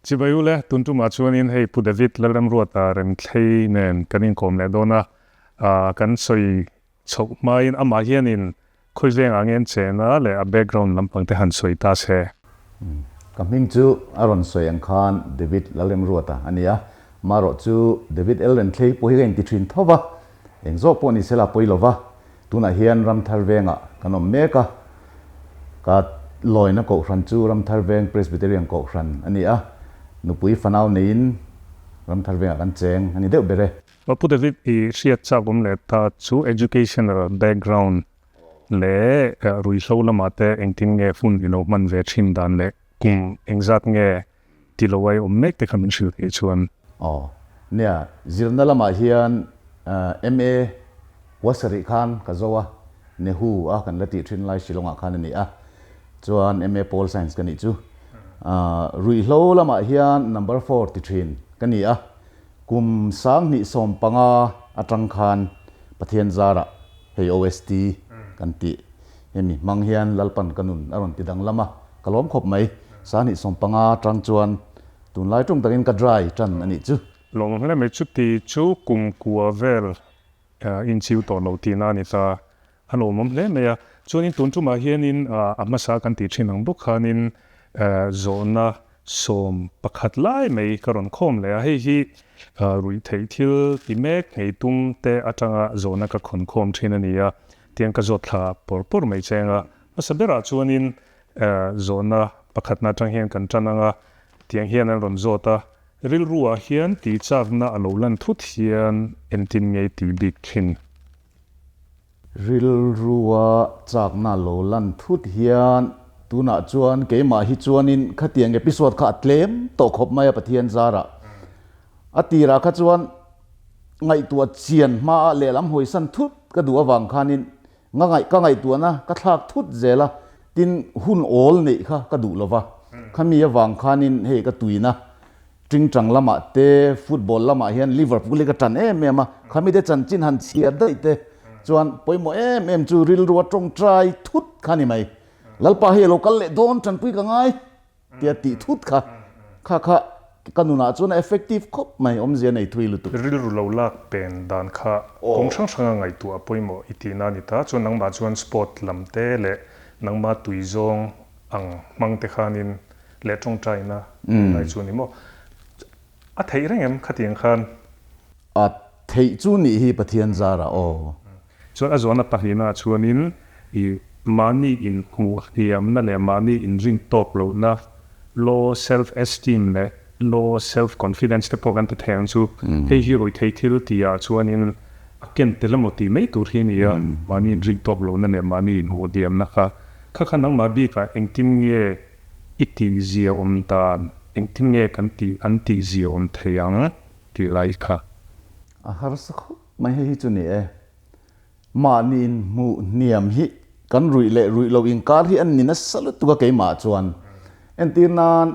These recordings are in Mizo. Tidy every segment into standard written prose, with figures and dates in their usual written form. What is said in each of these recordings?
Chibai u le, tun tumah chuanin hei Pu David Lalremruata Remthlei nen kan inkawm leh dawn a, kan sawi chhoh hmain amah hianin khawi vengah nge an chen a leh a background lampang te han sawi ta se. Ka hming chu a rawn sawi ang khan David Lalremruata a ni a, marawh chu David L Remthlei pawh hi ka inti thin tho va, eng zawk pawh ni sela pawi lo va, Tunah hian Ramthar Vengah kan awm mek a, ka lawina Kohhran chu Ramthar Veng Presbyterian Kohhran a ni a, nupui fanau neiin Ramthar Vengah kan cheng a ni deuh ber e. Pu David, i hriat chak awm leh ta chu educational background leh ruihhlo lamah te engtin nge hun i lo hman ve thin dan leh kum engzat nge ti lo ai awm mek te kha min hrilh theih chuan. Aw. Nia, zirna lamah hian MA Huasarih khan ka zo a, Nehu a kan la tih thin lai Shillong-ah khan a ni a, chuan MA Pol Science ka nih chu. Ruihhlo lamah hian number four ti thin ka ni a, kum 2015 atang khan Pathian zarah hei OST kan tih hemi hmang hian Lalpan ka nun a rawn ti danglam a, Ka lawm khawp mai. 2015 atang chuan tunlai tum takin ka dry tan a nih chu. Lawm hle mai chuti chu kum kua vel inchiu tawh lo tihna a ni ta. A lawmawm hle mai a. Chuanin tun tumah hianin a hmasa kan tih thin ang bawk khanin zawhna 11 lai mai ka rawn khawm leh a. Hei hi ruihtheih thil ti mek ngei tum te atanga zawhna ka khawn khawm thin a ni a. Tiang ka zawt thla pawr pawr mai cheng a. Hmasa berah chuanin zawhna pakhatna atang hian kan tan ang a, tiang hian an rawn zawt a, rilruah hian tih chakna a lo lan thut hian entin nge tih bik thin? Rilrua chakna a lo lan thut hian tunah chuan keimah hi chuanin khatiang episode kha a tlem tawh khawp mai a Pathian zarah. A tirah kha chuan ngaihtuah chian hmaah lehlam hawisan thut ka duh avang khanin Nga ngaih ka ngaihtuahna ka thlak thut zel a, tin hun awl neih kha ka duh lo va, khami avang khanin hei ka tuina tingtang lamah te football lamah hian Liverpool hi ka tan em em a, khami te chanchin han chhiar daih te chuan pawimawh em em chu rilru a tawngtai thut kha ni mai. Lalpa hei a lo kal leh dawn tanpui ka ngai. Tia tih thut kha kha kha ka nunah chuan a effective khawp mai, awmzia nei thui lutuk. Rilru lo lak pen dan kha kawng hrang hranga ngaihtuah a pawimawh i tihna a ni ta. Chuan nangmah chuan sport lam te leh nangmah tui zawng ang hmang te khanin leh tawngtaina lai chu a ni maw? A theih reng em khatiang khan? A theih chu nih hi Pathian zarah aw. Chuan a zawhna pahnihnaah chuanin i mahni inhmuh hliamna leh mahni inrin tawk lohna, low self esteem leh low self confidence te pawh kan ti thei ang chu. Hei hi ruihtheih thil tihah chuanin a ken tel emaw tih mai tur hi a ni a, mahni inrin tawk lohna leh mahni inhmuh hliamna kha. Kha kha nangmah bikah engtin nge i tihzia awm dan, engtin nge kan tih an tihzia awm thei ang tih lai kha. A harsa khawp mai hei hi chu ni e. Mahni inhmuh hniam hi kan ruih leh ruih loh inkar hi an ni nasa lutuk a keimah chuan. Entir nan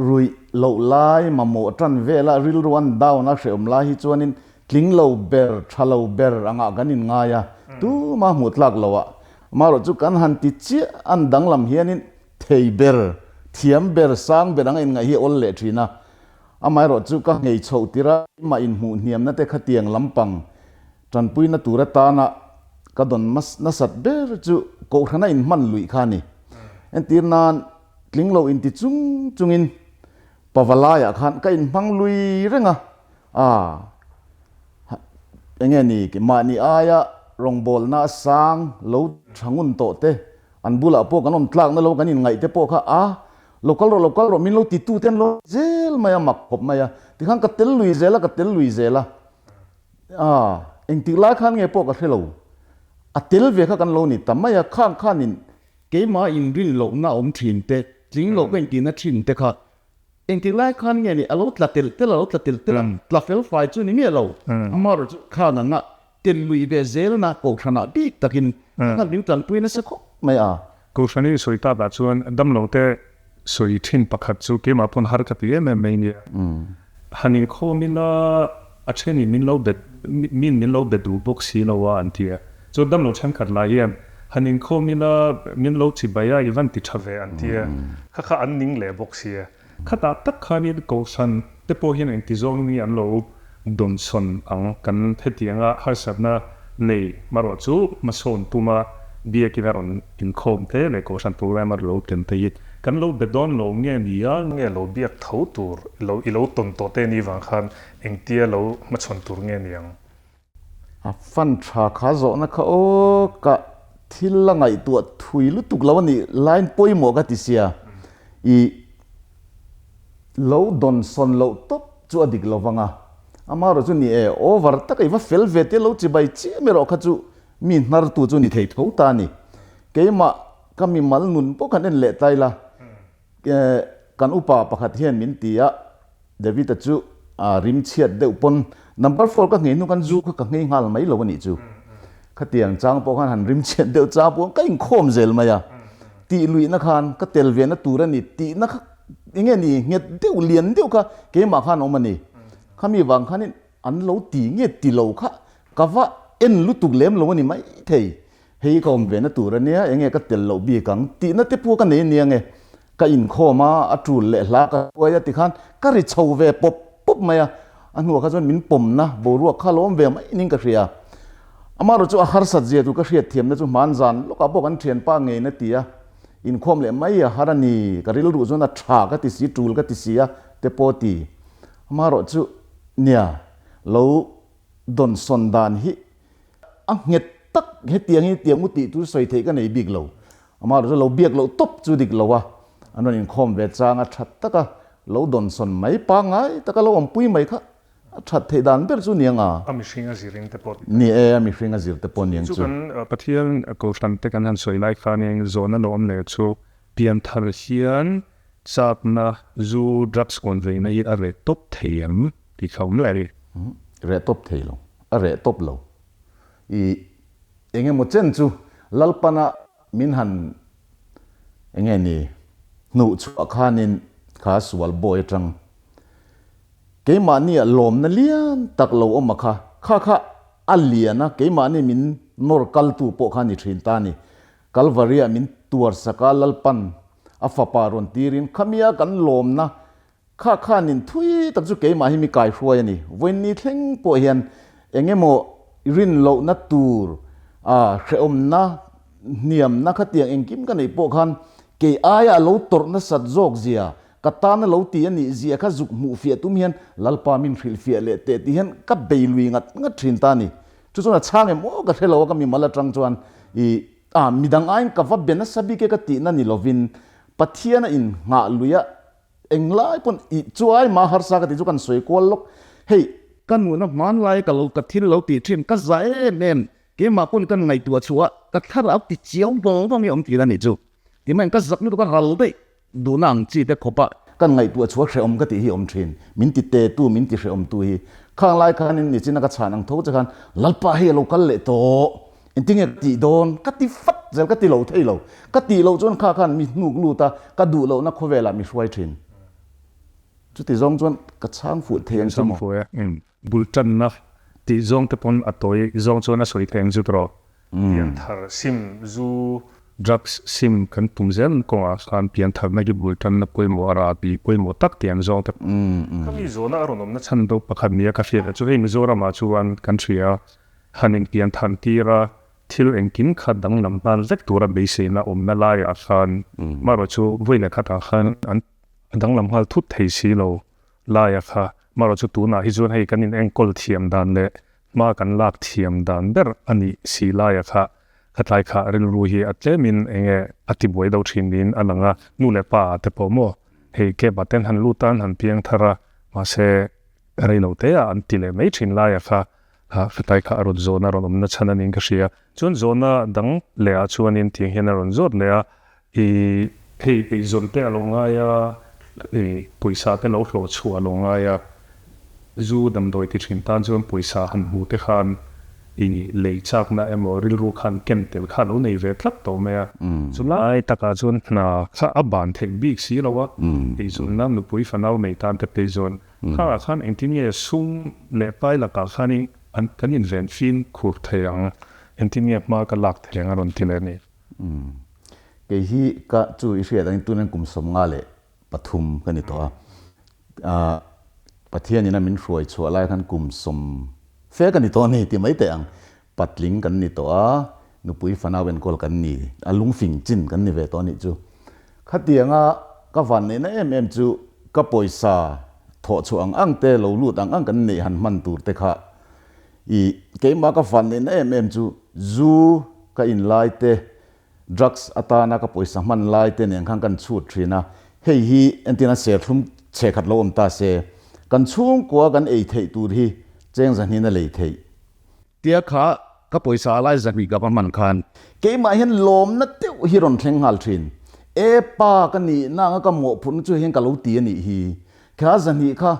ruih loh lai mamawh tan vela rilru an down a hrehawm lai hi chuanin tling lo ber, tha lo ber angah kan inngai a, tuma hmuh tlak loh ah. Amaherawh chu kan han ti chiah an danglam hianin thei ber, thiam ber, sang ber anga inngaih hi a awl leh thin a. Amaherawh chu ka nghei chhoh tir a, mah inhmuh hniamna te khatiang lampang tanpuina tur atana ka dawn nasat ber chu Kohhrana inhman luih kha a ni. Entir nan tling lo inti chung chungin Pavalaiah khan ka inhmang lui reng a, aa enge ni mahni aia rawngbawlna sang lo tha ngun tawh te an bulah pawh kan awm tlakna lo kan inngaih te pawh kha a Lo kal rawh, lo kal rawh, min lo ti tu te an lo zel mai a, mak khawp mai a. Tikhan ka tel lui zel a, ka tel lui zel a. Aa, engtik lai khan nge pawh ka hre lo. A tel ve kha kan lo ni ta mai a, khang khanin keimah inrin lohna awm thin te, tling loh ka intihna thin te kha engtik lai khan nge ni, a lo tla tel tel a, lo tla tel tel a, tla fel fai chu ni miah lo. Amaherawhchu chu khan anga tel lui ve zelna kohhranah bik takin khan min tanpui nasa khawp mai a. Kohhran i sawi takah chuan damlo te sawi thin pakhat chu keimah pawn har ka ti em em mai nia. Han inkhawm ila a thenin min lo bet min min lo bet duh bawk si lo a an ti a. Chuan damlo thenkhat lah hian han inkhawm ila min lo chibai a i van ti tha ve an ti a. Kha kha an ning leh bawk si a. Khatah tak khanin Kohhran te pawh hian engti zawng nge an lo dawnsawn ang? Kan hetianga harsatna nei marawh chu hmasawn tuma biakin a rawn inkhawm te leh Kohhran programme a lo tel te hi kan lo be dawn lo nge ni a? Nge lo biak tho tur lo i lo tawn tawh te ni vang khan engtia lo hmachhawn tur nge ni ang? A fan tha kha zawhna kha aw ka thil la ngaihtuah thui lutuk lo a nih laiin pawimawh ka ti sia. I lo dawnsawn loh tawp chu a dik lo vang a, amaherawh chu ni e, over taka i va fel ve tia lo chibai chiam erawh kha chu mi hnartu chu ni thei tho ta a ni. Keimah ka mimal nun pawh kan en leh ta ila, Kan upa pakhat hian min ti a, David-a chu a rim chhiat deuh pawn number four ka nghei hnu khan zu kha ka nghei nghal mai lo a nih chu. Khatiang chang pawh khan han rim chhiat deuh chang pawh ka inkhawm zel mai a. Tih luihna khan ka tel ve na tur a ni tihna kha enge ni nghet deuh lian deuh kha keimah khan awm a ni. Khami vang khanin an lo ti nge ti lo kha ka va en lutuk lem lo a ni maithei. Hei ka awm ve na tur a nia, enge ka tel loh bik ang tihna te pawh ka nei ania nge, ka inkhawm a, a tul leh hla ka hruai a tikhan ka ri chho ve pawp pawp mai a, a hnuah kha chuan min pawmna boruak kha lo awm ve mai ning ka hria. Amaherawh chu a harsat zia tur ka hriat thiamna chu hmanzan lawkah pawh kan thianpa ngeiin a ti a, inkhawm leh mai a har a ni, ka rilruh chuan a tha ka ti si, tul ka ti si a te pawh a ti. Amaherawh chu nia, lo dawnsawn dan hi A nghet tak hetiang hi tiang u tih chu sawi theih ka nei bik lo. Amaherawh chu lo biak loh tawp chu dik lo a, an rawn inkhawm ve chang a that tak a, lo dawnsawn mai pangngai taka lo awmpui mai kha a that theih dan ber chu niang a. A mihring a zirin te pawh. Ni e, a mihring a zir te pawh niang chu. Chu kan Pathian Kohhran te kan han sawi lai khanin zawhna lo awm leh chu pianthar hian chakna zu drugs kawn veina hi a reh tawp thei em tih kha awm leh a ni. Reh tawp thei lo. A reh tawp lo. I eng emaw chen chu Lalpana min han eng nge ni hnuh chhuah khanin kha sual bawi atang keimahnia lawmna lian tak lo awm a kha, kha kha a lian a, keimahni min nawr kaltu pawh kha ni thin ta a ni. Kalvaria min tuarsak a Lalpan a fapa rawn tirin khamia kan lawmna Kha khanin thui tak chu keimah hi mi kaihruai a ni. Vawiinni thleng pawh hian eng emaw rin lohna tur, hrehawmna, hniamna khatiang engkim ka neih pawh khan kei aia a lo tawrh nasat zawk zia, ka tan a lo ti a nih zia kha zuk hmuh fiah tum hian Lalpa min hrilh fiah leh teh tih hian ka bei lui ngat ngat thin ta a ni. Chu chuan a chhang em aw ka hre lo a ka mimal atang chuan i midang aiin ka va be nasa bik e ka tihna ni lovin Pathian a inngah lui a Englai pawn i chuai mah harsa ka tih chu kan sawi kual lawk hei. Ka nuna hmanlai ka lo ka thil lo tih thin ka za em em keimah pawn kan ngaihtuah chhuah a ka thlarau ti chiau vang vang hi awm thin a nih chu ti mai ka zak lutuk a ral daih duhna ang chi te khawp a. Kan ngaihtuah chhuah hrehawm ka tih hi awm thin min ti te tu min ti hrehawm tu hi khang lai khanin nichina ka chhan ang tho che khan Lalpa hei a lo kal leh tawh Engtinge ka tih dawn? Ka ti fat zel, ka ti lo thei lo. Ka tih loh chuan kha khan mi hnuk lut a, ka duh lohna khawvelah mi hruai thin. Chuti zawng chuan ka chhang fuh thei ang chu maw? Chhang fuh e. Bul tanna tih zawng te pawn a tawi zawng chuan a sawi thei ang chu tawh. Pianthar sim, zu, drugs sim kan tum zel kawngah khan piantharna hi bul tanna pawimawh a rah tih pawimawh tak tih ang zawng te. Khami zawhna a rawn awmna chhan deuh pakhat nia ka hriat chu hei Mizoramah chuan kan hria a. Han inpian than tir a, thil engkim kha danglam nghal vek tura beiseina awmna laiah khan marawh chu vawi leh khatah khan an danglam nghal thut thei si lo laia kha marawh chu tunah hi chuan hei kan inenkawl thiam dan leh hma kan lak thiam dan ber a nih si laia kha khatlai kha rilru hi a tlemin enge a tibuai deuh thin niin a lang a, nu leh pa ah te pawh maw hei cab ah ten han lut a an han piang thar a mahse rei lo te ah an ti leh mai thin laia kha Kha hritai kha a rawn zawhna a rawn awmna chhan a niin ka hria. Chuan zawhna dang leh ah chuanin tiang hian a rawn zawt leh a, i hei eizawn te a lo ngai a, i pawisa te lo hlawh chhuah a lo ngai a, zu damdawi ti thin tan chuan pawisa han hmu te khan i lei chakna emaw rilru khan ken tel kha a lo nei ve tlat tawh mai a. Chulai takah chuan hna kha a ban theih bik si lo a, eizawnna nupui fanau nei tan te phei chuan Khangah khan engtin nge sum leh pai lakah khanin an kan inven fim khur thei ang, engtin nge hma ka lak thei ang a rawn ti leh a ni. Kei hi ka chu i hriat angin tunin kum 58. pathum ka ni tawh a. Pathian in a min hruai chhuah lai khan kum sawm fe ka ni tawh a ni ti mai teh ang. Patling kan ni tawh a, nupui fanau enkawl kan ni, a lungfing chin kan ni ve tawh a nih chu. Khatianga ka vanneihna em em chu ka pawisa thawh chhuah ang ang te, lo lut ang ang kan neih han hman tur te kha i keimah ka vanneihna em em chu zu ka in lai te, drugs atana ka pawisa hman lai te nen khan kan chhut thin a, hei hi entirna serthlum chhe khat lo awm ta se, kan chhungkua kan ei theih tur hi cheng zahnin a lei theih. Tia kha ka pawisa a lai zahnih ka va hman khan. Keimah hian lawmna deuh hi rawn thleng nghal thin. E pa ka nih na anga ka mawhphurhna chu hei hian ka lo ti a nih hi. Kha zahnih kha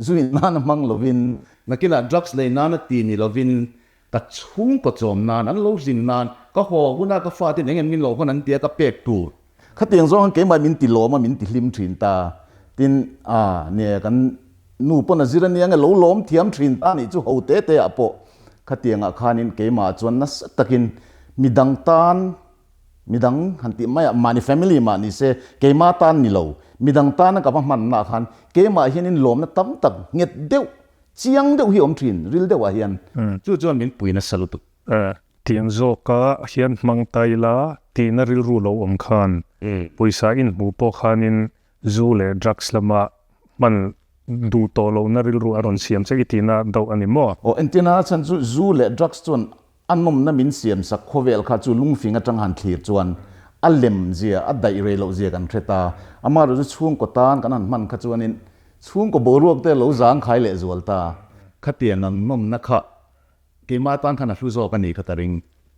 zu in nana hmang lovin. Nakinah drugs lei nana ti ni lovin ka chhungkaw chawm nan an lo hlim nan ka haw huna ka faten eng em min lo hawn an tia ka pek tur. Khatiang zawng khan keimah min ti lawm a min ti hlim thin ta. Tin, a nia kan nu pawn a zir ania nge lo lawm thiam thin ta nih chu ho te te ah pawh khatiangah khanin keimah chuan nasa takin midang tan midang han tih mai ah mahni family mah ni se keimah tan ni lo midang tana ka va hmanna ah khan keimah hianin lawmna tam tak nghet deuh chiang deuh hi awm thin ril deuh ah hian. Chu chuan min pui nasa lutuk. Tiang zawka hian hmang ta ila tihna rilru lo awm khan pawisa inhmuh pawh khanin zu leh drugs lama hman duh tawh lohna rilru a rawn siam che i tihna deuh a ni maw? Aw, entirna a chhan chu zu leh drugs chuan a nawmna min siam sak khawvel kha chu lungfing atang han thlir chuan a lem zia, a daih rei loh zia kan hre ta. Amaherawhchu chhungkaw tan kan han hman kha chuanin chhungkaw boruak te lo zangkhai leh zual ta. Khatiang ang nawmna kha Keimah tan khan a hlu zawk a ni kha ka ring.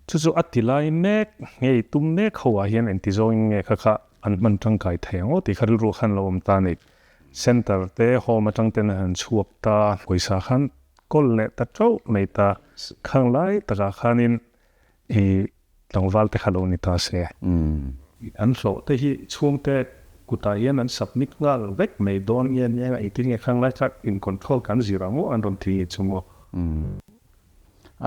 Chu chu a ti lai mek ngei tum mek ho ah hian engti zawngin nge kha kha an hman tangkai thei ang aw tih kha rilru khan lo awm ta a ni. Center te home atang ten a han chhuak ta, pawisa khan kawl leh ta teuh mai ta, khang lai takah khanin i Tlangval te kha lo ni ta se. An hlawh te hi chhungte kutah hian an submit nghal vek mai dawn nge nia engtin nge khang lai kha in control kan zir ang maw an rawn ti nge chu maw.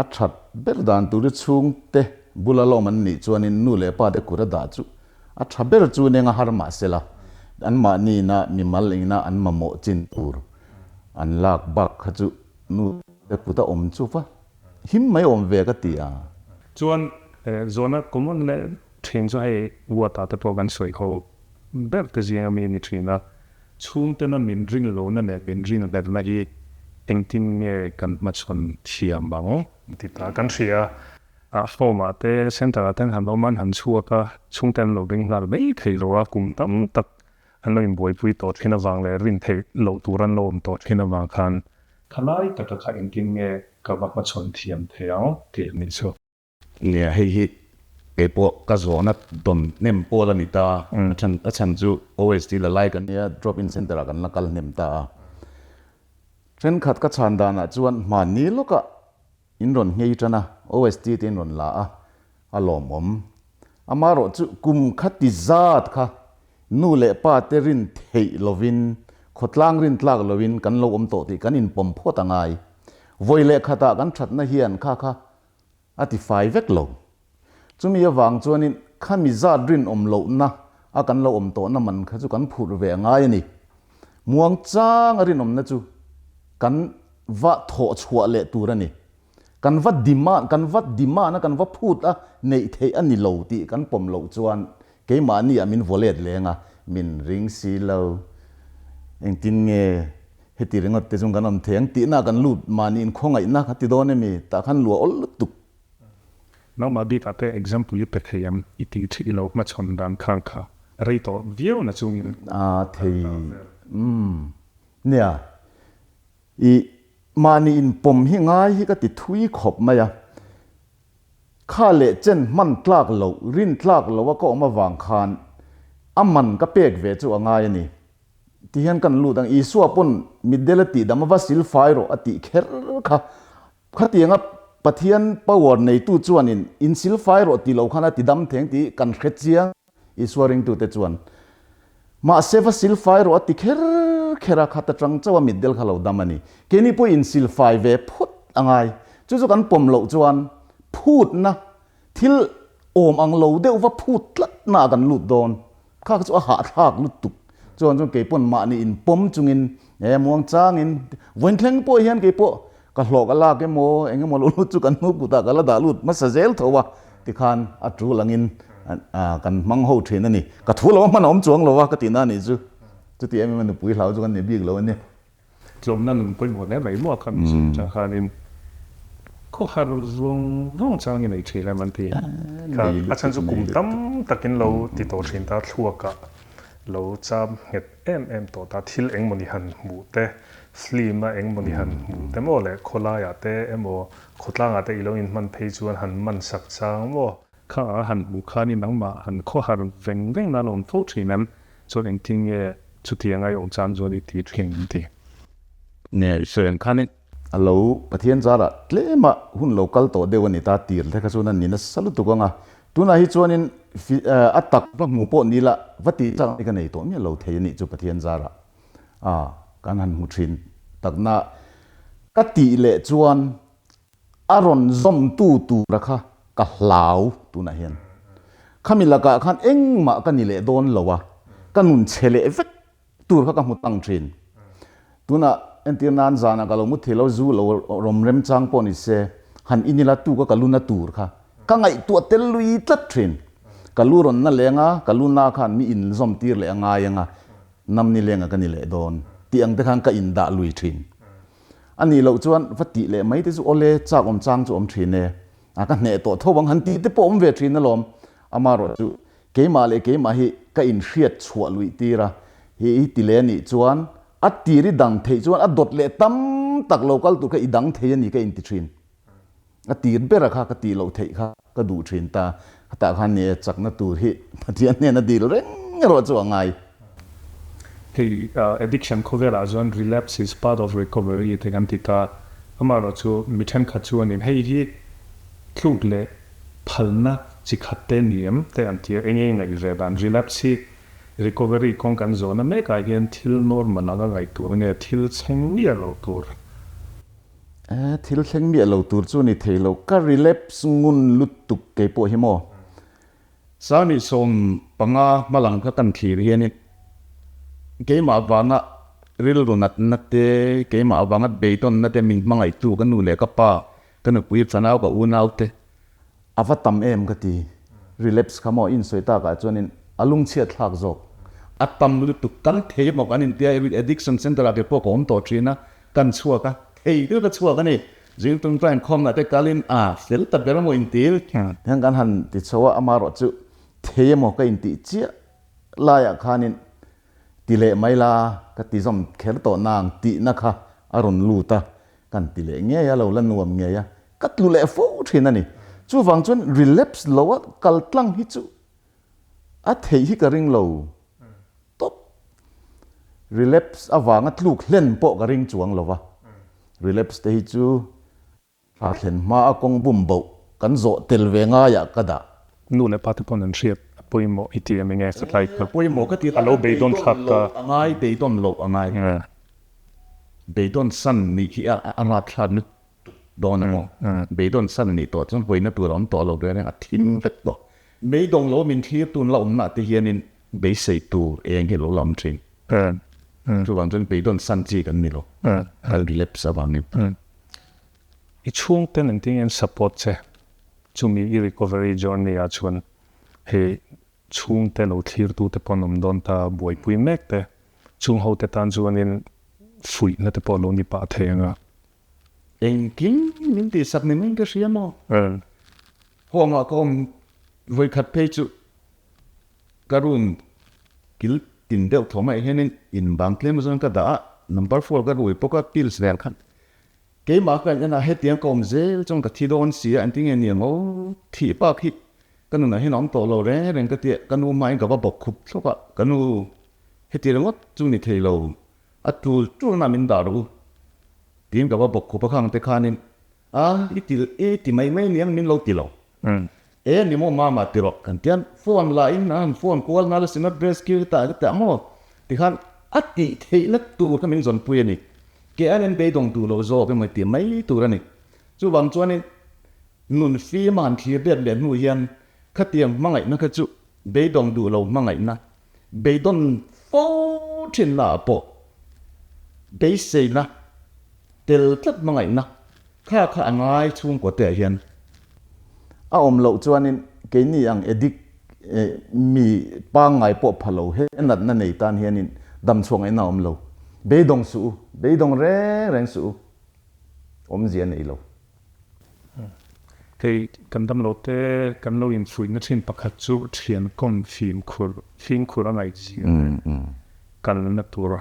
A that ber dan tur hi chhungte bula lawm an nih chuanin nu leh pa te kut a dah chu a tha ber chu eng a har mah sela an mahni ina mimal ina an mamawh chin tur an lak bak kha chu nu te kut a awm chu va Him mai awm ve ka ti a. Chuan zawhna common leh thin chu hei water te pawh kan sawi ho ber te zinga mi a ni thin a. Chhungtena min ring lohna leh min ring hletna hi engtin nge kan hmachhawn thiam ang? Ti ta kan hria a, home ah te center ah ten han awm a, an han chhuak a, chhungte an lo ring nghal mai thei lo a, kum tam tak an lo inbuaipui tawh thin avang leh rin theih loh tur an lo awm tawh thin avang khan Khalai taka kha engtin nge ka va hmachhawn thiam thei ang tih a nih chu. Nia, hei hi kei pawh ka zawhna dawn hnem pawl a ni ta. A chhan a chhan chu OST la lai kan. Nia, drop in center ah kan la kal hnem ta a. Thenkhat ka chhan danah chuan hmanni lawkah in rawn nghei tan a, OST te in rawn la a, a lawmawm. Amaherawh chu kum kha ti zat kha nu leh pa te rin theih lovin, khawtlang rin tlak lovin kan lo awm tawh tih kan inpawm phawt a ngai. Vawi leh khatah kan thatna hian kha kha a ti fai vek lo. Chumi avang chuanin khami zat rinawm lohna a kan lo awm tawhna man kha chu kan phurh ve a ngai a ni. Muangchang a rinawmna chu kan va thawh chhuah leh tur a ni. Kan va demand, kan va demand a, kan va phut a, neih theih a ni lo tih kan pawm loh chuan keimahni ah min vaw let leng a, min ring si lo. Engtin nge heti ringawt te chung kan awm thei ang tihna kan lut mahni inkhawngaihna ka ti dawn emi? Tah khan luah awl lutuk. Nangmah bikah te example i pe thei ang i tih thih lo hmachhawn dan khang kha rei tawh viau na chungin. A thei umm nia. I mahni inpawm hi ngai hi ka ti thui khawp mai a, kha leh chen hman tlak loh, rin tlak loh a ka awm avang khan a man ka pek ve chu a ngai a ni. Ti hian kan lut ang, Isua pawn mitdel a tih dam a va silfai rawh a tih kher kha, khatianga Pathian power neitu chuanin insilfai rawh ti lo khan a ti dam theng tih kan hre chiang. Isua ringtute chuan, Mahse va silfai rawh a ti kher kher a, khat atang chauh a mitdel kha lo dam a ni. Keini pawh insilfai ve phut a ngai. Chu chu kan pawm loh chuan phutna, thil awm ang lo deuh va phut tlatna ah kan lut dawn. Kha kha chu a hahthlak lutuk. Chuan chuan keipawn mahni inpawm chungin e muang changin vawiin thleng pawh hian keipawh ka hlawh ka lak emaw eng emaw lo lut chu kan hnu kutah ka la dah lut hmasa zel tho a tikhan a tul angin kan hmang ho thin a ni. Ka thu lo a hman a awm chuang lo a ka tihna a nih chu. Chuti em em a nupui hlau chu kan ni bik lo a ni. Tlawmna nun pawimawh hle mai maw kha mi chang khanin khawhar zawng zawng chang i nei thin em an ti. Kha a chhan chu kum tam takin lo ti tawh thin ta thluakah lo cham nghet em em tawh ta thil engmawni han hmuh te film a engmawni han hmuh te maw leh khawlaiah te emaw khawtlangah te i lo inhman phei chuan han man sak chang maw kha a han hmuh khanin nangmah han khawhar veng veng nan a awm fo thin em? Chuan engtin nge chutiang a i awm chang chuan i ti thin an ti. Nge i sawi ang khanin a lo Pathian zarah tlema hun lo kal tawh deuh a ni ta tir te kha chuan a ni nasa lutuk ang a, tunah hi chuanin a tak va hmu pawh ni la va tih chak hi ka nei tawh miah lo thei a nih chu Pathian zarah a kan han hmu thin takna ka tih leh chuan A rawn zawmtu tura kha ka hlau tunah hian. Khami lakah khan engmah ka ni leh dawn lo a, ka nun chhe leh vek tur kha ka hmu tang thin. Tunah entir nan zanah ka lo mu thei lo, zu lo rawm remchang pawh ni se, han in ila tuka ka luna tur kha ka ngaihtuah tel lui tlat thin. Ka lu rawn na leng a, ka lu na khan mi inzawm tir leh a ngai ang a, namni lenga ka ni leh dawn tih ang te khan ka indah lui thin. A nih loh chuan va tih leh mai te chu awle chak awm chang chu awm thin e, a ka hneh tawh tho ang han tih te pawh awm ve thin alawm. Amaherawh chu keimah leh keimah hi ka inhriat chhuah luih tir a, hi i ti leh a nih chuan a tir i dang theih chuan a dawt leh tam tak lo kal tur kha i dang thei a ni ka inti thin. A tir bera kha ka tih loh theih kha ka duh thin ta. Khatah khan ni e, chakna tur hi Pathian hnena dil reng erawh chu a ngai. Hei addiction khawvelah chuan relapse is part of recovery te kan ti ta. Amaherawh chu mi thenkhat chuanin hei hi tluk leh phalna chi khat te ni em te an ti a, eng nge ngaih ve dan relapse hi recovery kawng kan zawhna mekah hian thil normal anga ngaih tur nge thil thleng miah lo tur. Eh, thil thleng miah lo tur chu ni thei lo, ka relapse ngun lutuk kei pawh hi maw? Sani 15 hma lang kha kan thlir hianin keimah avanga rilru natna te, keimah avanga beidawnna te min hmangaihtu ka nu leh ka pa, ka nupui fanau ka unau te. A va tam em ka ti, relapse kha maw insawi takah chuanin a lungchhiat thlak zawk. A tam lutuk, kan thei maw kan intia addiction center ah ke pawh ka awm tawh thin a, Kan chhuak a, thei deuh ka chhuak a ni. Zing tum chuan inkhawmna te kalin a fel ta ber emaw intil. Hian kan han ti chho a, amaherawh chu thei emaw ka intih chiah laiah khanin ti leh mai la ka ti zawm kher tawh nang tihna kha a rawn lut a, kan ti leh ngei a, lo la nuam ngei a, ka tlu leh fo thin a ni. Chuvang chuan relapse lo a kal tlang hi chu a theih hi ka ring lo. Tawp. Relapse avanga tluk hlen pawh ka ring chuang lo va. Relapse te hi chu thla thlen hma a kawng bum boh kan zawh tel ve ngaiah ka dah. Nu leh pa te pawn an hriat a pawimawh i ti em enge ka tlai kha. Pawimawh ka ti a lo beidawn thlak ta. A ngai beidawn loh a ngai. Beidawn san nih hi a rat thlak lutuk dawn a maw. Beidawn san nih tawh chuan vawiina tur a awm tawh lo reng reng a thim vek tawh. Beidawng lo min thlir tun la awmna te hianin beisei tur eng hi lo la awm thin. Chuvang chuan beidawn san chi kan ni lo. Kal relapse avangin. I chhungten engtin nge an support che? Chumi i recovery journey ah chuan hei chhungte lo thlirtu te pawh an awm dawn ta, buaipui mek te, chung ho te tan chuanin fuihna te pawh lo ni pah thei ang a. Engkim min tihsak ni mai ka hria maw? Home ah ka awm vawikhat phei chu ka room kil tin deuh thaw mai hianin in bang tlem zawng ka dah a, number four ka rui bawk a pills vel khan keimah ka en a hetiang ka awm zel chuan ka thi dawn si a engtin nge ni ang aw thih bak hi ka nunah hian a awm tawh lo reng reng ka tia ka nu hmain ka va bawk khup thlawk a ka nu heti ringawt chu ni thei lo a tul tulna min dah rawh u tiin ka va bawk khup a khang te khanin A, i til e ti mai mai niang min lo ti lo. E ni maw mama ti rawh kan tian phone la in a han phone kual nal a sinat rescue tah ka tah maw tikhan a tih theihna tur kha min zawn pui a ni. Ke an en beidawng duh lo zawk emaw ti mai tur a ni. Chuvang chuanin nun fim a han thlir let leh hnu hian khatiang hmangaihna kha chu beidawng duh lo hmangaihna, beidawn fo. thin na ah pawh beiseina tel tlat hmangaihna kha kha a ngai chhungkaw te ah hian. A awm loh chuanin keini ang addict mi pangngai pawh pha lo he natna nei tan hianin damchhuak ngaihna a awm lo. Beidawng suh u, beidawng reng reng suh u, awmzia nei lo. Hei kan damlo te kan lo infuihna thin pakhat chu thian kawm fimkhur fimkhur a ngaih zia leh kalna tur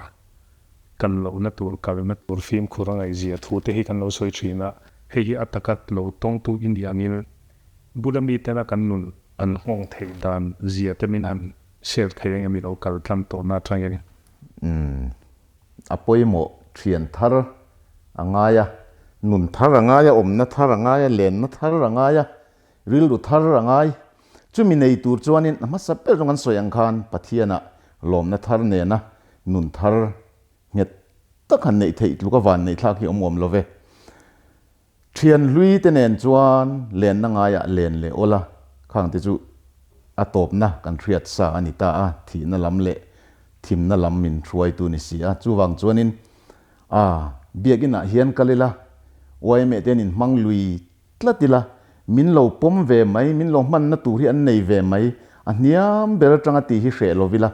kal lohna tur kalna tur fimkhur a ngaih zia thu te hi kan lo sawi thin a, hei hi a taka lo tawngtu i nih angin bula mitena kan nun an nghawng theih dan zia te min han share thei ang em i lo kal tlang tawhna atangin. A pawimawh thian thar a ngai a, nun thar a ngai a, awmna thar a ngai a, lenna thar a ngai a, rilru thar a ngai. Chumi nei tur chuanin a hmasa ber zawng an sawi ang khan Pathianah lawmna thar nena nun thar nghet tak han neih theih tluk a van neih thlak hi awm awm lo ve. Thian hlui te nen chuan lenna ngaiah len leh awl a, khang te chu a tawpna kan hriat sa a ni ta a, thihna lam leh thimna lam min hruaitu ni si a, chuvang chuanin a biakinah hian kal ila, yma te an inhmang lui tlat ila, min lo pawm ve mai, min lo hmanna tur hi an nei ve mai, a hniam ber atanga tih hi hreh lo ila,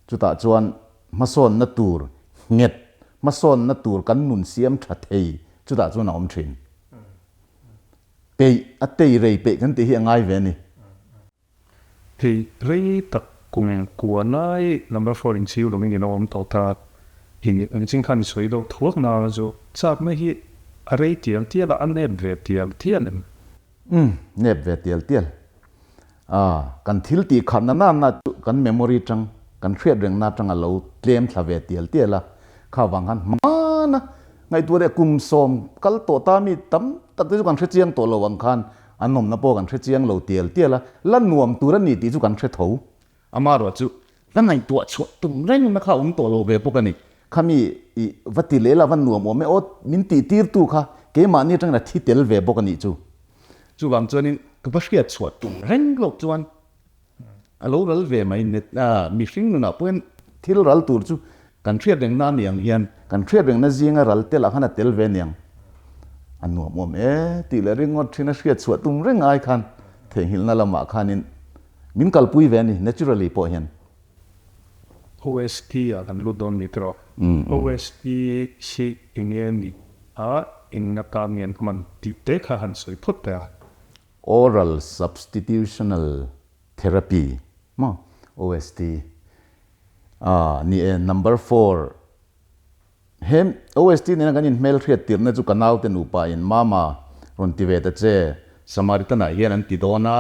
chutah chuan hmasawnna tur nghet, hmasawnna tur kan nun siam tha thei chutah chuan a awm thin. Peih, a tei rei peih kan tih hi a ngai ve a ni. Hei rei tak kum kua lai number four inchhiu lovin i lo awm tawh ta. I engchin khan i sawi deuh thuak na chu chakna hi a rei tial tial a, a nep ve tial tial em? Umm, nep ve tial tial. A, kan thil tih khatna na na chu kan memory tang, kan hriat rengna atang a lo tlem thla ve tial tial a, kha vang khan hmana ngaihtuah leh kum sawm kal tawh ta mi tam tak te chu kan hre chiang tawh lo ang khan an awmna pawh kan hre chiang lo tial tial a, la nuam tur a ni tih chu kan hre tho. Amaherawh chu la ngaihtuah chhuah tum reng na kha a awm tawh lo ve bawk a ni. Khami i va ti leh la va nuam awm e aw min tih tir tu kha keimahni atangin a thi tel ve bawk a nih chu. Chuvang chuanin ka va hriat chhuah tum reng lawk chuan a lo ral ve mai net a mihring nunah pawhin thil ral tur chu kan hriat rengna a ni ang hian. Kan hriat rengna zinga ral tel ah khan a tel ve niang a nuam awm e tih leh ringawt thin a hriat chhuah tum reng ai khan theihnghilhna lamah khanin min kalpui ve a ni naturally pawh hian. OST ah kan lut dawn ni tawh. OST hi eng nge ni a, eng atan nge an hman tih te kha han sawi phawt teh a. Oral Substitutional Therapy maw OST a ni e number four. He OST nena kan inhmelhriat tirhna chu ka naute nupa in Mama rawn ti ve ta che. Samaritan ah hian an ti dawn a.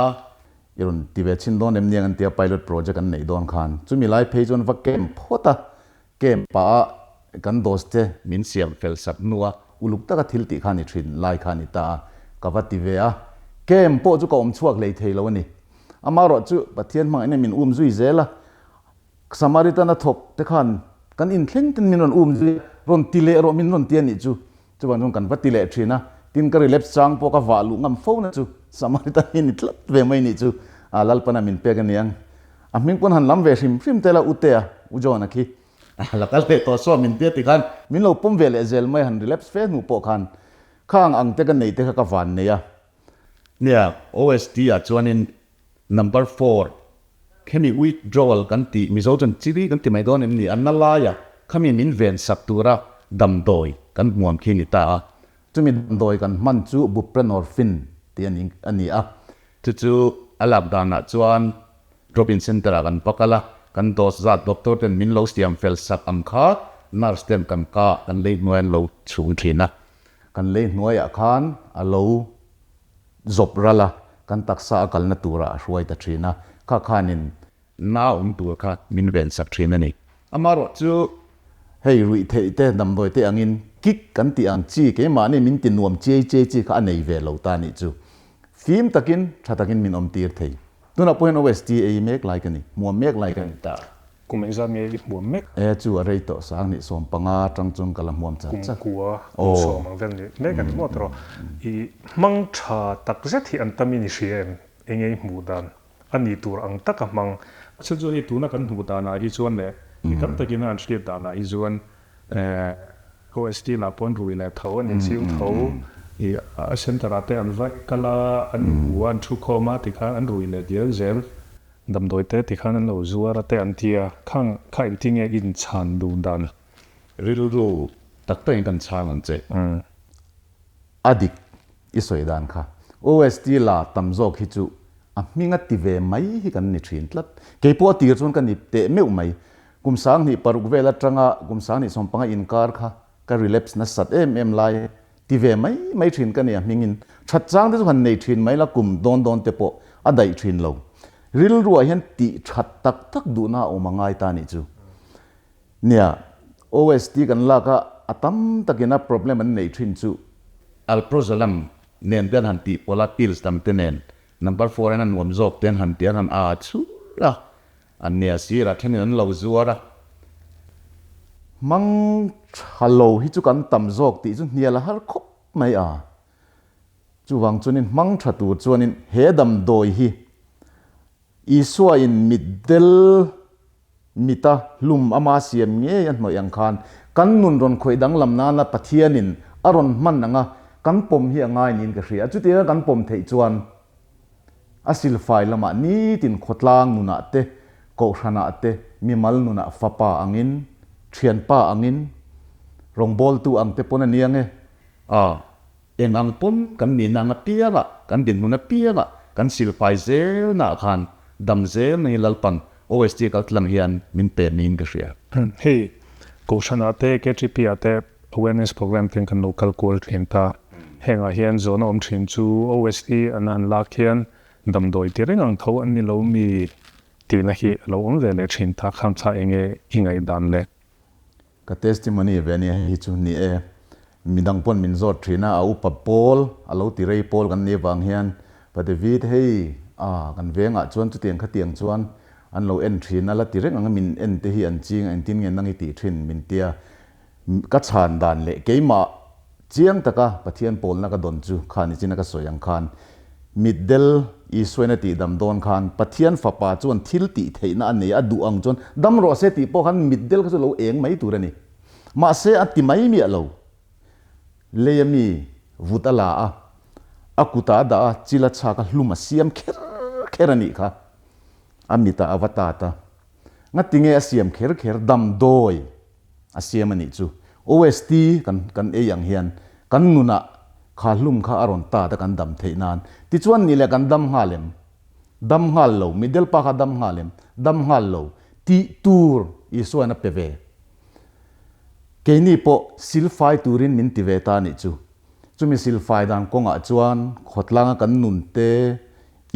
I rawn ti ve chhin dawn em niang an tia pilot project an neih dawn khan. Chumi lai phei chuan va camp phawt a, camp pah a kan dose te. Min siam fel sak hnu a. Uluk taka thil tih kha ni thin lai kha ni ta a, ka va ti ve a. Camp pawh chu ka awm chhuak hlei thei lo a ni. Amaherawh chu Pathian hmangaihna min um zui zel a. Samaritan a thawk te khan kan inthleng ten min rawn um zui a, rawn ti leh rawh min rawn ti a nih chu. Chuvang chuan kan va ti leh thin a, tin ka relapse chang pawh ka vah luh ngam fo na chu Samaritan hi ni tlat ve mai nih chu a Lalpana min pek a niang. A hming pawn han lam ve hrim hrim tel a Ute a, U John-a khi. La kal leh tawh saw min tia ti khan min lo pawm ve leh zel mai han relapse fe hnu pawh khan khang ang te ka nei te kha ka van nei a. Nia, OST ah chuanin Number four, khemi withdrawal kan tih Mizo chuan chiri kan ti mai dawn em ni? A na laia khami min ven sak tura damdawi kan hmuam khi ni ta a. Chumi damdawi kan hman chu buprenorphine tih a ni a. Chu chu a lak danah chuan drop-in centre ah kan va kal a, kan dose zat doctor ten min lo siam fel sak ang kha nurse ten kan ka kan lei hnuai an lo chhung thin a. Kan lei hnuaiah khan a lo Zawp ral a, kan taksa a kalna turah a hruai ta thin a, kha khanin. Na awm tur kha min ven sak thin a ni. Amaherawh chu. Hei ruih theih te, damdawi te angin kick kan tih ang chi, keimahni min ti nuam chiai chiai chi kha a nei ve lo ta nih chu. Fim takin, tha takin min awm tir thei. Tunah pawh hian OST ei mek lai ka ni, hmuam mek lai ka ni ta. Kum engzat nge i hmuam mek? E chu a rei tawh sang nih 15 atang chuan ka la hmuam char char. Kum kua, kum sawm ang vel ni mek a ni maw tawh. I hmang tha tak zet hi an tam in i hria em? Enge i hmuh dan? A ni tur ang taka hmang. Chhan chu hei tuna kan hmuh danah hi chuan leh. Mi tam takin an hriat danah hi chuan OST lah pawh an rui leh tho, an inchiu tho. I a center ah te an va kal a, an inhmu a, an thu khawm a tikhan an rui leh dial zel. Damdawi te tikhan an lo zuar a te an ti a, khang kha engtinge inchhan duh dan? Rilru tak takin kan chhang ang che. A dik i sawi dan kha. OST la tam zawk hi chu a hming a ti ve mai hi kan ni thin tlat. Kei pawh a tir chuan ka ni teh meuh mai. Kum 2006 vel atanga kum 2015 inkar kha ka relapse nasat em em lai ti ve mai mai thin ka ni a hmingin. That chang te chu han nei thin mai la kum dawn dawn te pawh a daih thin lo. Rilruah hian tih that tak tak duhna a awm a ngai ta nih chu. Nia, OST kan lak a, a tam takin a problem an neih thin chu. Alprozolam nen te an han tih pawlh a, pills dang te nen, number four in a nuam zawk te an han ti a, an han a chhur a, an nia sirah thenin an lo zuar a. Hmang tha lo hi chu kan tam zawk tih chu hnial a har khawp mai a. Chuvang chuanin hmang tha tur chuanin he damdawi hi Isua in mitdel Mita hlum ama siam ngei a hnawih ang khan kan nun rawn khawih danglam nana Pathianin a rawn hman anga kan pawm hi a ngai niin ka hria. Chutianga kan pawm theih chuan a silfai lamah nitin khawtlang nunah te, kohhranah te, mimal nunah fapa angin, thianpa angin, rawngbawltu ang te pawn a nia nge. A Eng ang pawn kan nihna ang apiangah, kan dinhmun apiangah, kan silfai zelnaah khan dam zel na hi Lalpan OST kal tlang hian min pe niin ka hria. Hei, Kohhranah te, KTP-ah te awareness program te kan lo kal kual thin ta. Hengah hian zawhna awm thin chu OST an han lak hian damdawi ti reng ang tho an ni lo mi tihna hi a lo awm ve leh thin ta. Khang kha enge i ngaihdan le? Ka testimony ve ania hei hi chu ni e. Midang pawn min zawt thin a, a upa pawl a lo ti rei pawl kan nih avang hian Pa David hei a kan vengah chuan chutiang khatiang chuan an lo en thin a la ti reng ang a min en te hi an ching a engtin nge nang i tih thin min tia ka chhan dan leh keimah Chiang taka Pathian pawlna ka dawn chu kha nichina ka sawi ang khan mitdel Isuain a tihdam dawn khan Pathian fapa chuan thil tih theihna a nei a, duh ang chuan dam rawh se tih pawh khan mitdel kha chu lo eng mai tur a ni. Mahse a ti mai miah lo. Lei a mi vut a la a, a kutah a dah a, chil a chhak a, hlum a siam kher kher a nih kha. A mitah a va tat a. Ngatinge a siam kher kher damdawi? A siam a nih chu. OST kan kan ei ang hian kan nunah kha hlum kha a rawn tat a kan dam theih nan. Tichuan ni leh kan dam nghal em? Dam nghal lo. Middle pa kha dam nghal em? Dam nghal lo. Tih tur Isuain a pe ve. Keini pawh silfai turin min ti ve ta a nih chu. Chumi silfai dan kawngah chuan khawtlanga kan nun te,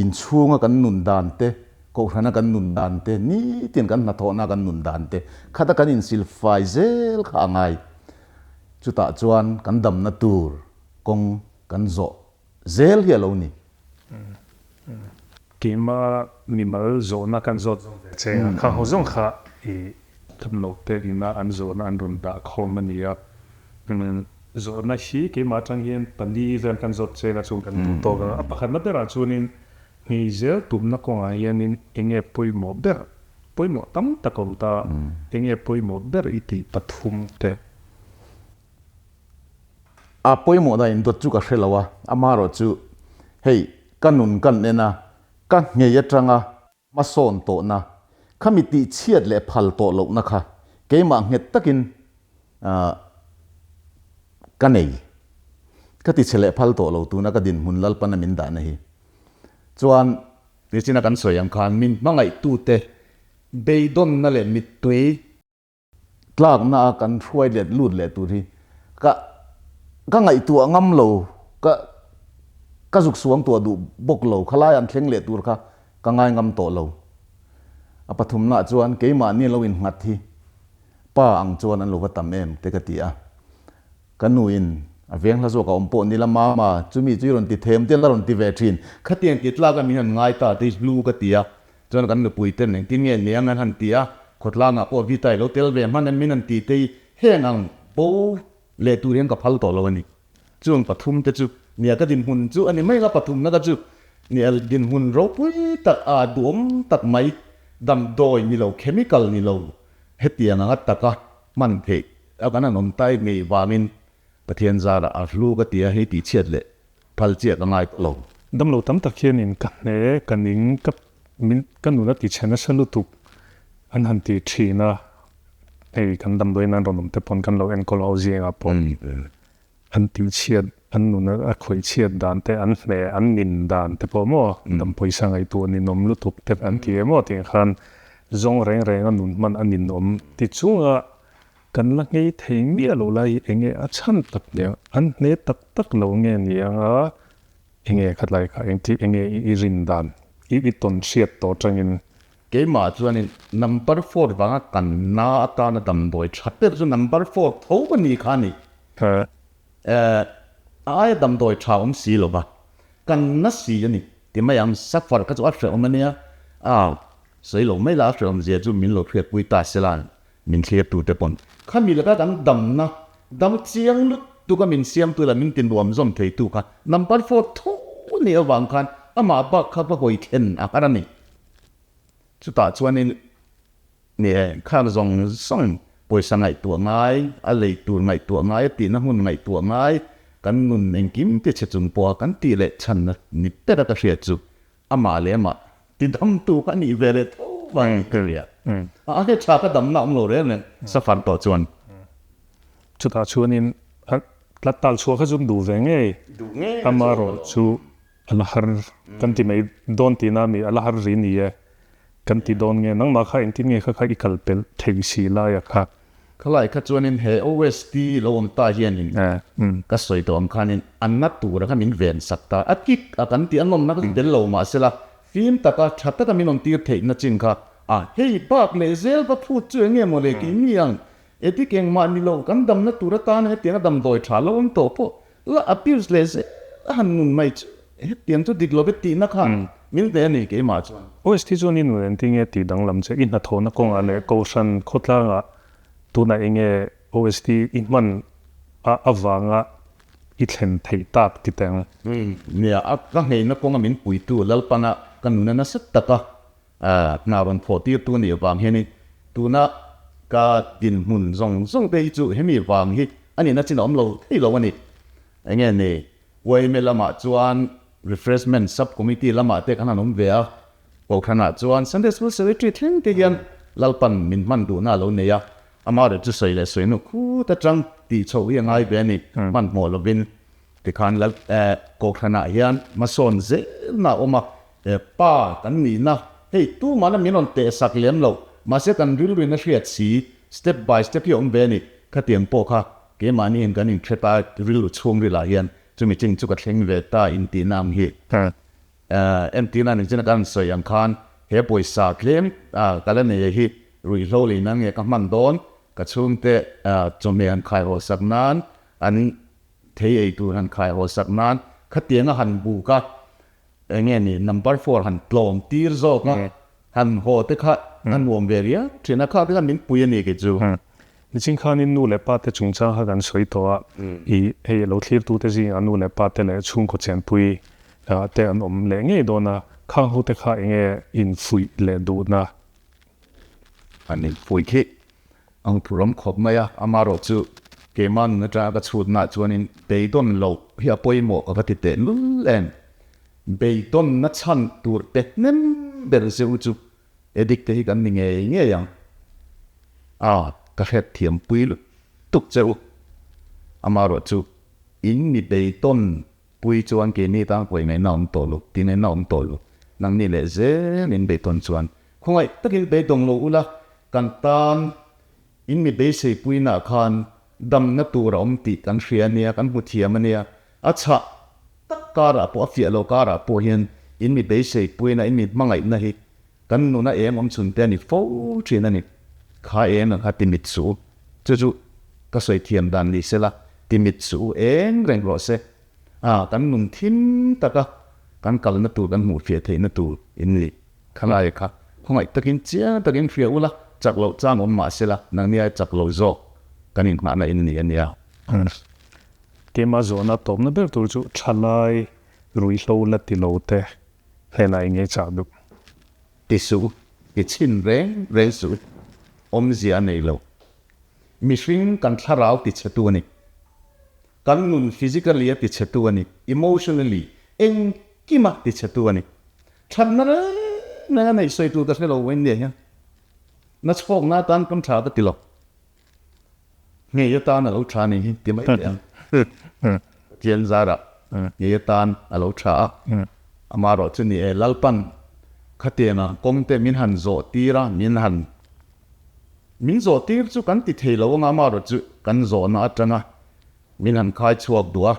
Inchhunga kan nun dan te, kohhrana kan nun dan te, nitin kan hnathawhna kan nun dan te khata kan insilfai zel kha a ngai. Chutah chuan kan damna tur kawng kan zawh zel hi a lo ni. Keima mimal zawhna kan zawt zawng ve che a, kha ho zawng kha i damlo te ina an zawhna an rawn dah khawm a ni a. Zawhna hi keimah atang hian pali vel kan zawt cheng a chung kan duh tawk ang. A pakhatna berah chuanin ngei zel tumna kawngah hianin enge pawimawh ber, pawimawh tam tak a awm ta, enge pawimawh ber i tih pathum te. A pawimawh dan indawt chu ka hre lo a, amaherawhchu hei ka nun kan en a, ka nghei atanga Hmasawn tawhna, khami tih chhiat leh phal tawh lohna kha keimah nghet takin ka nei. Ka ti chhe leh phal tawh lo tuna ka dinhmun Lalpana min dahna hi. Chuan. Nichina kan sawi ang khan min hmangaihtute beidawnna leh mittui. Tlakna a kan hruai let lut leh tur hi ka ka ngaihtuah ngam lo, ka ka zuk suang tuah duh bawk lo, khalai an thleng leh tur kha ka ngai ngam tawh lo. A pathumna chuan keimahni lo innghat hi pa ang chuan an lo va tam em te ka ti a. Ka nu in a veng hla zawk a awm pawh ni la mama, chumi chu i rawn ti them te la rawn ti ve thin. Khatiang ti tlak a min han ngai ta te hi hlu ka ti a. Chuan kan nupui ten engtin nge niang an han ti a, khawtlangah pawh Vita i lo tel ve hman em min han ti te hi heng ang bo leh tur hian ka phal tawh lo a ni. Chuan pathum te chu nia ka dinhmun chu a ni mai la pathumna ka chu nia dinhmun ropui tak a duhawm tak mai damdawi ni lo chemical ni lo. Hetiang anga taka hman theih a kan han awm tai ngei vangin Pathian zarah a hlu ka ti a, hei tihchhiat leh phal chiah ka ngai tawh lo. Damlo tam tak hianin ka hne, ka ning, ka min ka nun a tichhe nasa lutuk an han ti thin a, hei kan damdawi nan rawn awm te pawn kan lo enkawl ho zingah pawh an tihchhiat, an nun a khawih chhiat dan te, an hne, an nin dan te pawh maw dam pawisa ngaihtuah ninawm lutuk te an ti em aw tih khan zawng reng renga nun hman a ninawm ti chunga Kan la nghei thei miah lo lai hi enge a chhan tak nia, an hne tak tak lo nge ni anga enge khatlai kha engti enge i rin dan i i tawn hriat tawh atangin. Keimah chuanin number four vanga kan na atana damdawi tha ber chu number four tho a ni kha a ni. A aia damdawi tha awm si lo va, kan na si a ni ti mai ang, suffer kha chu a hrehawm a nia, a sawi lo mai la a hrehawm zia chu min lo hriatpui ta se la. Min thlir tute pawn khami laka kan damna dam chiang lutuk a min siamtu leh min ti nuam zawm theitu kha number four tho nih avang khan amah bak kha va hawi thlen a har a ni. Chutah chuanin ni e, khang zawng zawng pawisa ngaihtuah ngai, a lei tur ngaihtuah ngai, a tihna hmun ngaihtuah ngai, kan nun engkim ti chhe chung pawha kan tih leh chhanna ni ber a ka hriat chu Amah leh amah ti damtu kha a nih ve leh tho vang ka ria. A he tha ka damna awm lo reng reng safar tawh chuan. Chutah chuanin tlat tal chhuah kha chu duh ve ngei. Amarawh chu a la har kan ti mai dawn tihna mi a la har ri ni e kan ti dawn nge nangmah kha engtin nge kha kha i kal pelh thei si laia kha. Khalai kha chuanin he OST lo awm ta hianin ka sawi tawh ang khanin a na tura kha min ven sak ta. A kik a kan tih a nawmna kha chu tel lo mahsela fim taka tha taka min awm tir theihna chin kha a hei bak leh zel va phut chu eng nge maw le kei mi ang edik engmah ni lo kan damna tur atana hetianga damdawi tha lo awm tawh pawh la abuse leh zel a han nun mai chu hetiang chu dik love tihna kha min ve a ni keimah chuan. OST chuan i nun engtin nge tih danglam che? I hnathawhna kawngah leh Kohhran khawtlangah tunah eng nge OST i hman a avanga i thlen theih tak ti teh ang? Nia, a ka ngheina kawnga min puitu Lalpana ka nuna nasa taka hna rawn thawh tirtu a nih avang hianin tuna ka dinhmun zawng zawng te hi chu hemi vang hi a nihna chin a awm lo thei lo a ni. Enge ni, YMA lamah chuan Refreshment Sub Committee lamah te khan an awm ve a, Kohhranah chuan Sunday School Secretary thleng te hian Lalpan min hman duhna a lo nei a, amaherawhchu chu sawi leh sawi nu khut atang tih chhoh hi a ngai ve a ni, hmanhmawh lovin. Tikhan Lal Kohhranah hian hmasawn zelna a awm a, Pa kan nihna hei tumahna min rawn teh sak lem lo, mahse kan rilruin a hriat si, step by step hi a awm ve a ni. Khatiang pawh kha keimahni hian kan inhre ta rilru chhungrilah hian chumi chin chu ka thleng ve ta intihna ang hi. Entirna ni chin a kan sawi ang khan he pawisa tlem ka la nei hi ruihhlo lei nan nge ka hman dawn, ka chhungte chawhmeh han khai haw sak nan an Thei ei tur han khai haw sak nan khatianga han buk a, eng nge ni number four han tlawm tir zawk a, han haw te kha a nuam ve riau thin a, kha te khan min pui a ni kei chu. Nichin khanin nu leh pa te chungchang kha kan sawi tawh a, i hei lo thlirtute zingah nu leh pa te leh chhungkaw chenpui te an awm leh ngei dawn a, khang ho te kha eng nge infuih leh duhna? An infuih khi Ang phur awm khawp mai a, amarawh chu keimah nun atanga ka chhutnaah chuanin beidawn loh hi a pawimawh ka va ti teh lul em. Beidawnna chhan tur te hnem ber zeu chu addict te hi kan ni ngei ngei ang. A, ka hret thiam pui lutuk che u. Amarawh chu in mi beidawn pui chuan keini tan pawi ngaihna awm tawh lo, ti ngaihna awm tawh lo. Nangni leh zel in beidawn chuan khawngaih takin beidawng lo ula, Kan tan in mi beiseipuinaah khan damna tur a awm tih kan hria a nia, kan hmu thiam a nia. A chhah tak karah pawh, a fiah lo karah pawh hian in mi beiseipuina, in mi hmangaihna hi kan nuna eng awm chhun te a ni fo thin a ni. Kha eng ang kha ti mit suh u. Chu chu ka sawi thiam dan ni sela, ti mit suh u eng reng rawh se. A, kan nun thim taka kan kalna tur, kan hmuh fiah theihna tur in ni. Khalai kha khawngaih takin chiang takin hria ula, chak loh chang awm mah sela, nangni ai chak lo zawk kan inghahna in ni a nia. Keimah zawhna tawpna ber tur chu thalai ruihhlo la ti lo te hnenah i ngei chah duh. Ti suh, ti chhin reng reng suh. awmzia a nei lo. Mihring kan thlarau tichhetu a ni. Kan nun physically a tichhetu a ni, emotionally engkima tichhetu a ni. Thatna reng reng a neih sawi tur ka hre lo vawiin nia hian. Na chhawkna atan kan tha ka ti lo. Ngei atan a lo tha a nih hi ti mai teh ang. Pathian zarah ngei atan a lo tha a. Amaherawh chu ni e, Lalpan khatianga kawng te min han zawh tir a, min han min zawh tir chu kan ti thei lo anga amaherawh chu kan zawhna atanga min han khai chhuak duh a,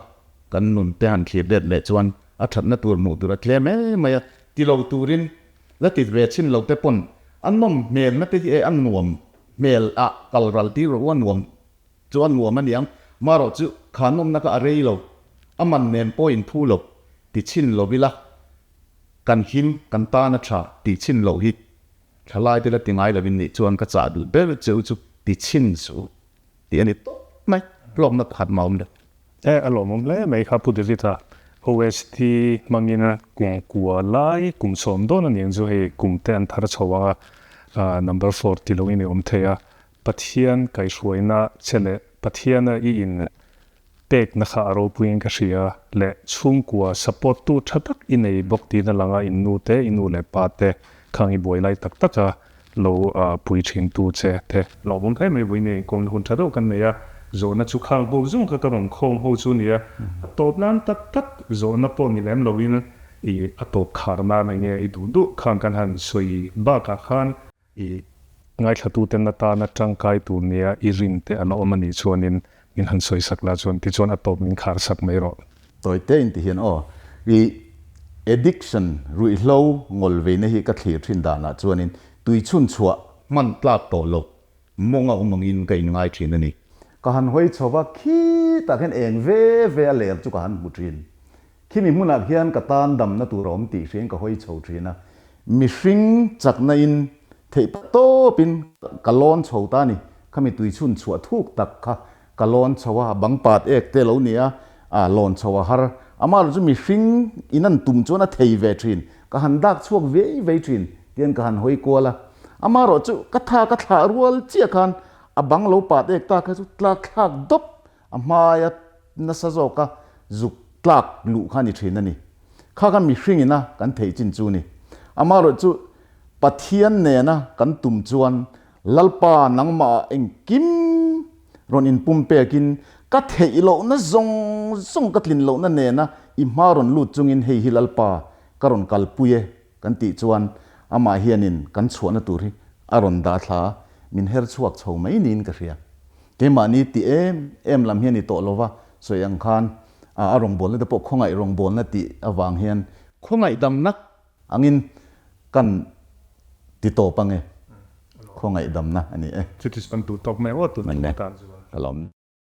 kan nun te han thlir let leh chuan a thatna tur hmuh tur a tlem em mai a, ti lo turin la ti ve chhin lo te pawn a nawm hmelna te hi e a nuam hmel ah kal ral tir rawh u a nuam chu a nuam a niang marawh chu kha nawmna kha a rei lo a man nen pawh in phu lo ti chhin lo ila kan him kan tan a tha tih chhin loh hi thalai te la ti ngai lovin nih chuan ka chah duh ber che u chu ti chhin suh tih a ni tawp mai hlawkna pakhat mah a awm lo. E, a lawmawm hle mai kha Pu David-a OST hmangin kum kua lai kum sawm dawn a niang chu hei kum te an thar chho ang a, number four ti loin i awm thei a, Pathian kaihhruaina che leh Pathiana i in pekna kha a ropuiin ka hria leh chhungkua support tu tha tak i nei bawk tiin a lang a, in nu te, i nu leh pa te khang i buai lai tak tak a lo pui thin tu che te. Lawmawm hle mai vawiin eng kawng hun tha deuh kan nei a, zawhna chu khang ho zawng kha ka rawn khawm ho chu nia, a tawp nan tak tak zawhna pawh ni lem loin i a tawp khar nan eng nge i duh duh khang kan han sawi bakah khan i ngaithlatuten atana tangkai tur nia i rin te a la awm a nih chuanin min han sawi sak la chuan tichuan a tawp min khar sak mai rawh. Tawi te in ti hian aw i addiction ruihhlo ngawl veina hi ka thlir thin danah chuanin tui chhun chhuah hman tlak tawh lo mawng a awm angin ka inngai thin a ni. Ka han hawi chho va, khitah khian eng ve ve a ler chu ka han hmu thin. Khimi hmunah khian ka tan damna tur a awm tih hriain ka hawi chho thin a, mihring chakna in theih pa tawpin ka lawn chho ta a ni. Khami tui chhun chhuah thuk tak kha ka lawn chho a, bang pat ek te lo ni a, a lawn chho a har. Amah chu mihring in an tum chuan a thei ve thin, ka han dak chhuak vei vei thin tian ka han hawi kual a. Amaherawh chu ka tha ka thlah rual chiah khan a bang lo pat ek ta kha chu tlak thlak dawp a hmaia nasa zawka zuk tlak luh kha ni thin a ni. Kha kha mihring ina kan theih chin chu ni. Amaherawh chu Pathian nena kan tum chuan Lalpa nangmah engkim rawn inpumpekin ka theih lohna zawng zawng ka tlin lohna nena i hma rawn lut chungin hei hi Lalpa ka rawn kalpui e kan tih chuan amah hianin kan chhuahna tur hi a rawn dah thla a, min her chhuak chho mai niin ka hria. Keimahni ti em em lam hian i tawh lova sawi ang khan a rawngbawlna te pawh khawngaih rawngbawlna tih avang hian Khawngaih damna angin kan ti tawp ange, khawngaih damna a ni e. Chuti chuan duh tawk mai aw tun tum atan chuan. Ka lawm.